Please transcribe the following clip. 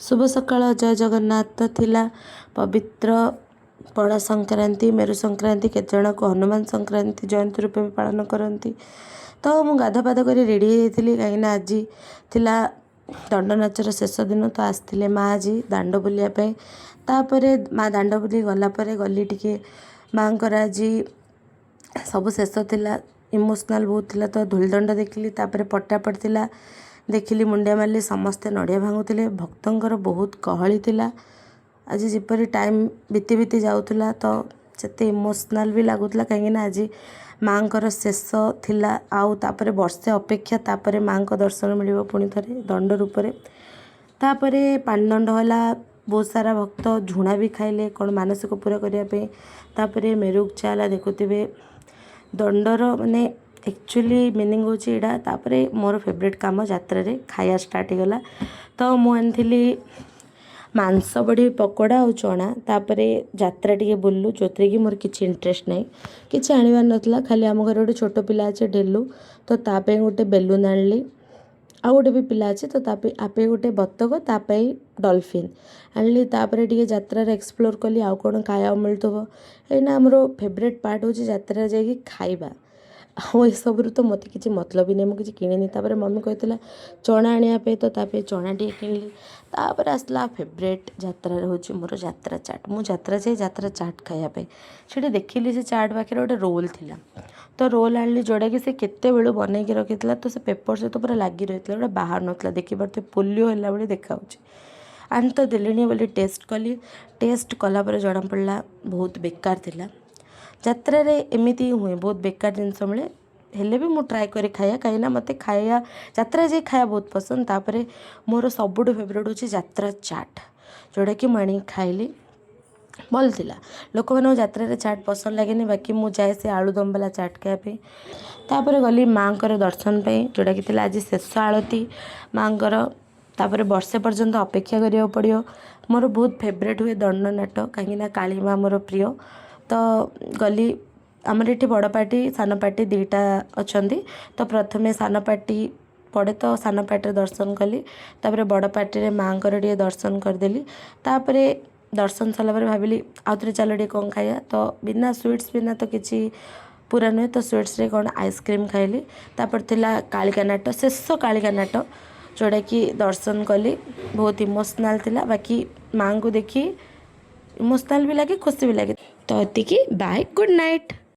ଶୁଭ ସକାଳ, ଜୟ ଜଗନ୍ନାଥ। ତ ଥିଲା ପବିତ୍ର ପଣା ସଂକ୍ରାନ୍ତି, ମେରୁ ସଂକ୍ରାନ୍ତି, କେତେଜଣକୁ ହନୁମାନ ସଂକ୍ରାନ୍ତି ଜୟନ୍ତୀ ରୂପେ ବି ପାଳନ କରନ୍ତି। ତ ମୁଁ ଗାଧୁଆ ପାଧୁଆ କରି ରେଡ଼ି ହେଇଯାଇଥିଲି, କାହିଁକିନା ଆଜି ଥିଲା ଦଣ୍ଡ ନାଚର ଶେଷ ଦିନ। ତ ଆସିଥିଲେ ମା ଆଜି ଦାଣ୍ଡ ବୁଲିବା ପାଇଁ। ତାପରେ ମା ଦାଣ୍ଡ ବୁଲି ଗଲା ପରେ ଗଲି ଟିକେ। ମାଆଙ୍କର ଆଜି ସବୁ ଶେଷ ଥିଲା, ଇମୋସନାଲ୍ ବହୁତ ଥିଲା। ତ ଧୂଳିଦଣ୍ଡ ଦେଖିଲି, ତାପରେ ପଟା ପଡ଼ିଥିଲା ଦେଖିଲି, ମୁଣ୍ଡିଆ ମାରିଲି। ସମସ୍ତେ ନଡ଼ିଆ ଭାଙ୍ଗୁଥିଲେ, ଭକ୍ତଙ୍କର ବହୁତ ଗହଳି ଥିଲା। ଆଜି ଯେପରି ଟାଇମ୍ ବିତି ବିତି ଯାଉଥିଲା, ତ ସେତେ ଇମୋସନାଲ୍ ବି ଲାଗୁଥିଲା, କାହିଁକିନା ଆଜି ମାଆଙ୍କର ଶେଷ ଥିଲା ଆଉ ତାପରେ ବର୍ଷେ ଅପେକ୍ଷା, ତାପରେ ମାଆଙ୍କ ଦର୍ଶନ ମିଳିବ ପୁଣି ଥରେ ଦଣ୍ଡ ରୂପରେ। ତାପରେ ପାଣିଦଣ୍ଡ ହେଲା, ବହୁତ ସାରା ଭକ୍ତ ଝୁଣା ବି ଖାଇଲେ କ'ଣ ମାନସିକ ପୁରା କରିବା ପାଇଁ। ତାପରେ ମେରୁକଚା ହେଲା। ଦେଖୁଥିବେ, ଦଣ୍ଡର ମାନେ ଆକ୍ଚୁଆଲି ମିନିଂ ହେଉଛି ଏଇଟା। ତାପରେ ମୋର ଫେଭରେଟ୍ କାମ ଯାତ୍ରାରେ ଖାଇବା ଷ୍ଟାର୍ଟ ହେଇଗଲା। ତ ମୁଁ ଆଣିଥିଲି ମାଂସ ବଡ଼ି ପକୋଡ଼ା ଆଉ ଚଣା। ତାପରେ ଯାତ୍ରା ଟିକେ ବୁଲିଲୁ, ଯେଉଁଥିରେ କି ମୋର କିଛି ଇଣ୍ଟରେଷ୍ଟ ନାହିଁ, କିଛି ଆଣିବାର ନଥିଲା। ଖାଲି ଆମ ଘରେ ଗୋଟେ ଛୋଟ ପିଲା ଅଛି ଢେଲୁ, ତ ତା ପାଇଁ ଗୋଟେ ବେଲୁନ୍ ଆଣିଲି। ଆଉ ଗୋଟେ ବି ପିଲା ଅଛି, ତ ତା ପାଇଁ, ଆ ପାଇଁ ଗୋଟେ ବତକ, ତା ପାଇଁ ଡଲଫିନ୍ ଆଣିଲି। ତାପରେ ଟିକେ ଯାତ୍ରାରେ ଏକ୍ସପ୍ଲୋର୍ କଲି, ଆଉ କ'ଣ ଖାଇବାକୁ ମିଳୁଥିବ। କାହିଁକିନା ଆମର ଫେଭରେଟ୍ ପାର୍ଟ ହେଉଛି ଯାତ୍ରାରେ ଯାଇକି ଖାଇବା। ଆଉ ଏସବୁରୁ ତ ମୋତେ କିଛି ମତଲବ ବି ନାହିଁ, ମୁଁ କିଛି କିଣିନି। ତାପରେ ମମି କହିଥିଲା ଚଣା ଆଣିବା ପାଇଁ, ତ ତା ପାଇଁ ଚଣା ଟିକେ କିଣିଲି। ତାପରେ ଆସିଲା ଫେଭରେଟ୍ ଯାତ୍ରାରେ ହେଉଛି ମୋର ଯାତ୍ରା ଚାଟ୍। ମୁଁ ଯାତ୍ରା ଯାଏ ଯାତ୍ରା ଚାଟ୍ ଖାଇବା ପାଇଁ। ସେଠି ଦେଖିଲି ସେ ଚାଟ୍ ପାଖରେ ଗୋଟେ ରୋଲ୍ ଥିଲା, ତ ରୋଲ୍ ଆଣିଲି, ଯେଉଁଟାକି ସେ କେତେବେଳୁ ବନେଇକି ରଖିଥିଲା। ତ ସେ ପେପର୍ ସହିତ ପୁରା ଲାଗି ରହିଥିଲା, ଗୋଟେ ବାହାରୁ ନଥିଲା। ଦେଖିପାରୁଥିବେ, ପୋଲିଓ ହେଲା ଭଳି ଦେଖାହେଉଛି। ଆଣି ତ ଦେଲିଣି ବୋଲି ଟେଷ୍ଟ କଲି। ଟେଷ୍ଟ କଲା ପରେ ଜଣାପଡ଼ିଲା ବହୁତ ବେକାର ଥିଲା। ଯାତ୍ରାରେ ଏମିତି ହିଁ ହୁଏ, ବହୁତ ବେକାର ଜିନିଷ ମିଳେ। ହେଲେ ବି ମୁଁ ଟ୍ରାଏ କରେ ଖାଇବା, କାହିଁକିନା ମୋତେ ଖାଇବା, ଯାତ୍ରା ଯାଇ ଖାଇବା ବହୁତ ପସନ୍ଦ। ତାପରେ ମୋର ସବୁଠୁ ଫେଭରେଟ୍ ହେଉଛି ଯାତ୍ରା ଚାଟ୍, ଯେଉଁଟାକି ମୁଁ ଆଣିକି ଖାଇଲି, ଭଲ ଥିଲା। ଲୋକମାନଙ୍କୁ ଯାତ୍ରାରେ ଚାଟ୍ ପସନ୍ଦ ଲାଗେନି, ବାକି ମୁଁ ଯାଏ ସେ ଆଳୁଦମ ବାଲା ଚାଟ୍ ଖାଇବା ପାଇଁ। ତାପରେ ଗଲି ମାଆଙ୍କର ଦର୍ଶନ ପାଇଁ, ଯେଉଁଟାକି ଥିଲା ଆଜି ଶେଷ ଆଳତୀ ମାଆଙ୍କର। ତାପରେ ବର୍ଷେ ପର୍ଯ୍ୟନ୍ତ ଅପେକ୍ଷା କରିବାକୁ ପଡ଼ିବ। ମୋର ବହୁତ ଫେଭରେଟ୍ ହୁଏ ଦଣ୍ଡ ନାଟ, କାହିଁକିନା କାଳୀ ମା ମୋର ପ୍ରିୟ। ତ ଗଲି। ଆମର ଏଠି ବଡ଼ ପାର୍ଟି, ସାନ ପାର୍ଟି ଦୁଇଟା ଅଛନ୍ତି। ତ ପ୍ରଥମେ ସାନ ପାର୍ଟି ପଡ଼େ, ତ ସାନ ପାର୍ଟିରେ ଦର୍ଶନ କଲି। ତାପରେ ବଡ଼ ପାର୍ଟିରେ ମାଆଙ୍କର ଟିକେ ଦର୍ଶନ କରିଦେଲି। ତାପରେ ଦର୍ଶନ ସରିଲା ପରେ ଭାବିଲି ଆଉ ଥରେ ଚାଲ ଟିକେ କ'ଣ ଖାଇବା। ତ ବିନା ସୁଇଟ୍ସ ବିନା ତ କିଛି ପୁରା ନୁହେଁ। ତ ସୁଇଟ୍ସରେ କ'ଣ ଆଇସ୍କ୍ରିମ୍ ଖାଇଲି। ତାପରେ ଥିଲା କାଳିକା ନାଟ, ଶେଷ କାଳିକା ନାଟ, ଯେଉଁଟାକି ଦର୍ଶନ କଲି। ବହୁତ ଇମୋସନାଲ୍ ଥିଲା, ବାକି ମାଆଙ୍କୁ ଦେଖି ଇମୋସନାଲ୍ ବି ଲାଗେ, ଖୁସି ବି ଲାଗେ। ତ ଏତିକି, ବାଏ, ଗୁଡ଼୍ ନାଇଟ୍।